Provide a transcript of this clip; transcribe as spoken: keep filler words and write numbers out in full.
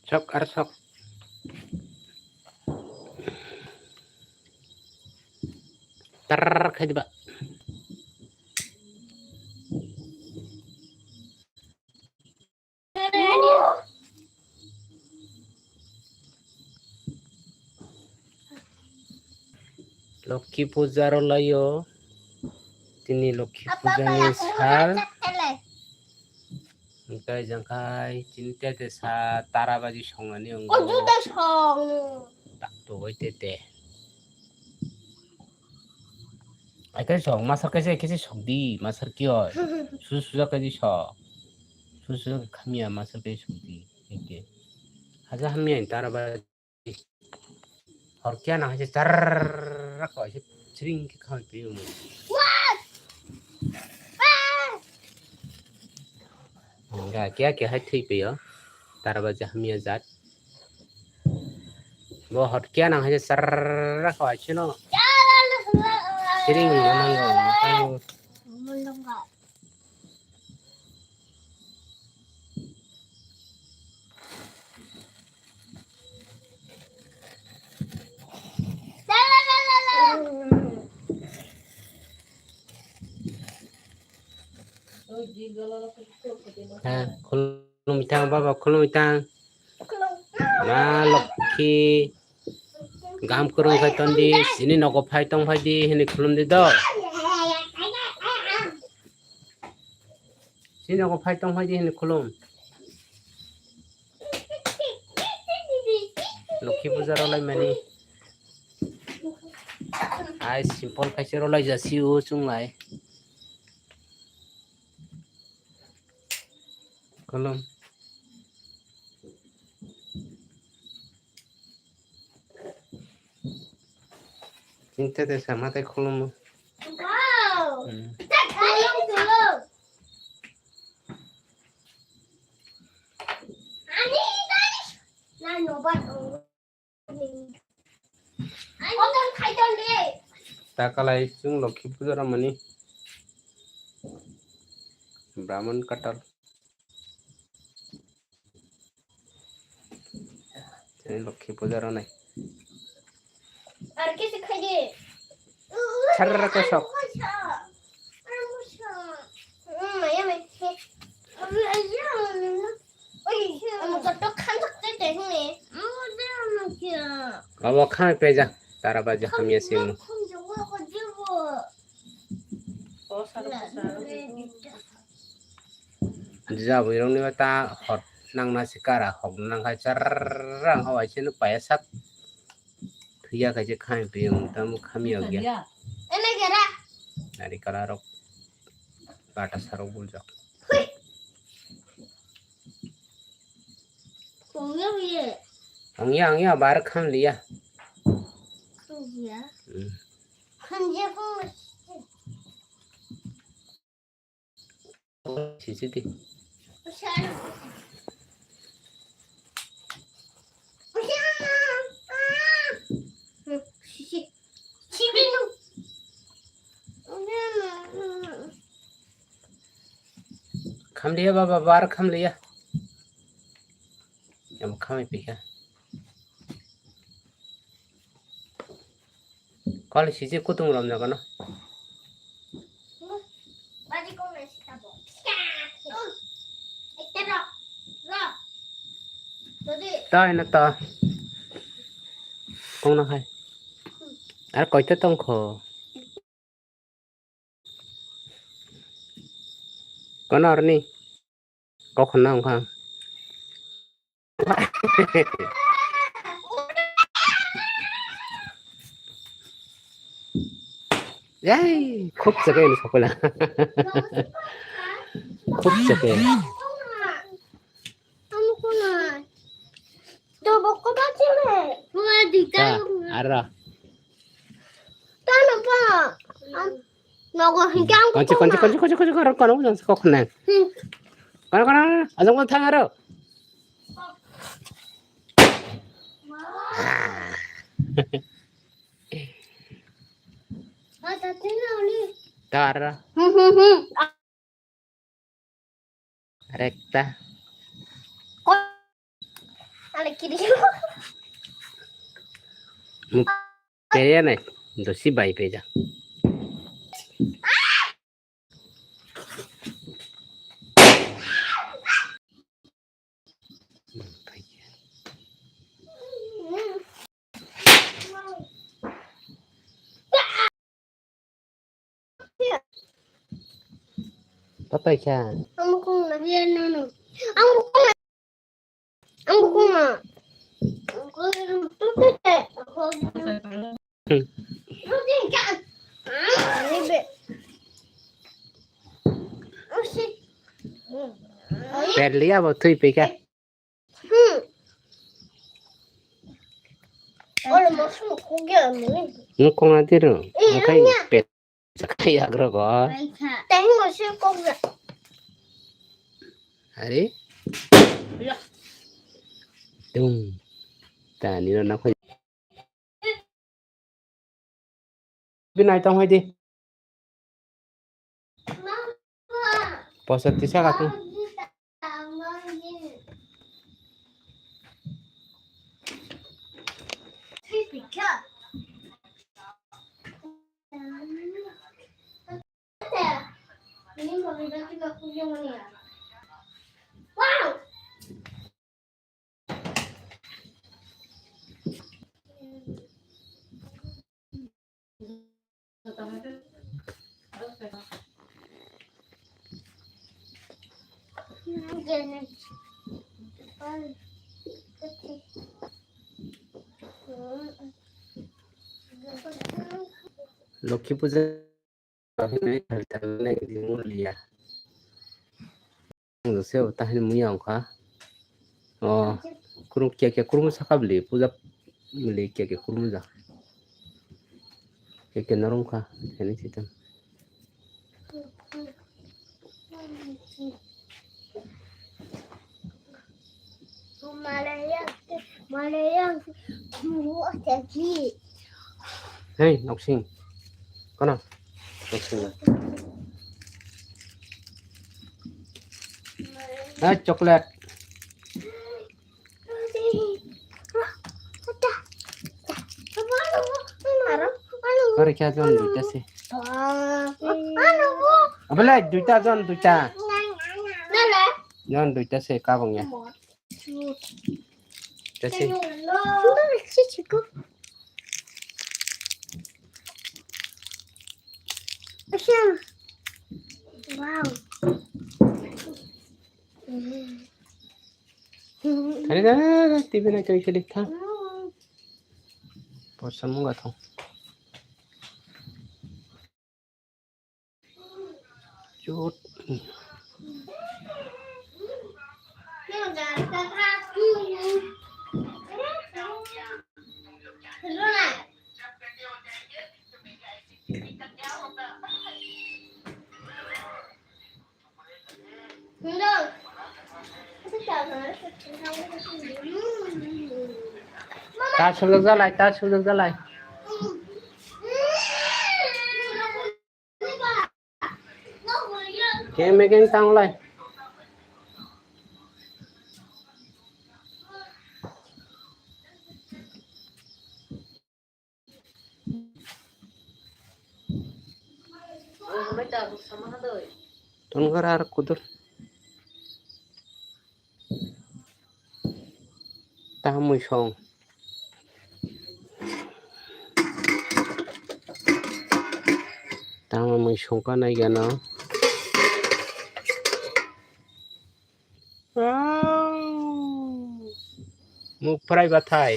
Sok ar sok. Tar khai diba. Lokhi puja rwlaio. Tini Lokhi puja ni sal. Hwnkhe jangkhai tini tete sa tara baji songnani wngkha. Ojuda song. Tak togoi tete. Aike sok, masar kaisa, kaisa sok di, masar kio. Susu suja kaisa sok. Susu suja khamya, masar kaisa sok di. Eke. Haja hamya tara ba. Hor kya na haja char ko haja chring ke khamai piyo mo. Enggak, kya kya hai thui piyo. Tara ba hamya jat. Bo hot kya nang haja sarra ko achino. Siring nango. Ha, khulumwi tang, baba, khulumwi tang. Ma Lokhi, gaham kwrwng khai ton di, chini nogo phai tong phai di, hwnwi khulum di do. Chini nogo phai tong phai di, hwnwi khulum. Lokhi puja rwlai mani. Ai simple khaise rwlai jasi o chwng lai. Kolom. Chini tete sama tei khulumo. Wow. Hmm. Ta kalai chwng Lokhi puja ramani. Brahman katal. Chini Lokhi puja ranai. Ar kisi khai di. Sarra kosok. Abo khan peja, tara baja hamya simu. Jabwi rokni ta hot nangna sikara hok nangkha charrang hawai seno paya sak. Thuya khaise khamya piyung tamo khamya ogya. Ene gera. Nari kala rok bata sarok buljak. Hui. Kongya ye. Angya angya bar kham liya. Kham liya. Hmm. Kham liya kong. Sisi di. Khamliya baba, bar khamliya. Yang khamai pika. Kol sisi kutung rom jago no. Ta ina ta. Kong na khai. Ar koita tong kho. Kono arni. Kok khna wngkha. Yai, khub chakhe ni sakula. Khub chakhe. Ta, ara. Nogo hingke ang konsi, konsi, kokona. Konsi, konsi, konsi, konsi, kono, kokona. Hmm. Kono, kono, kono, ajang kono thang aro. Tara. Hmm, hmm, hmm. Rekta. Ko- Ala kiri. Mu peria nai, dosi bai peja. Papai kha. Ang bukung na. Ang bukung na. Ang bukung na. Perli abo thui pika. Hmm. Olo mosok kugya ni. Nukong na tiru. Eh, okai anya. Pet. Sakai agro go. Teng mosok kugya. Hari. Ya. Tung. Tani ro na khoi. Binai tong hai di. Posa tisa ka tu. Wow. Lokhi puja. Ang se bo tahini muya wngkha. O, kurung kiya kiya kurung saka bwlwi puja bwlwi kiya kiya kurung ja. Kiya kiya norok wngkha, hini sitan. Hei, Noksing. Kono? Noksing na. Hei, chocolate. Kari kya jon duita se. Abele duita jon duita. Jon duita se kabang ya. Kasi. Wow. Tadi dah, T V na kali kali tha. Porsa munga thong. Cut. Ta sujak jalai, ta sujak jalai. Keng mekeng tanglai. Tongkar ar kudur. Tamui song. Tamui song ka nai gana. Wow. Muk prai bathai.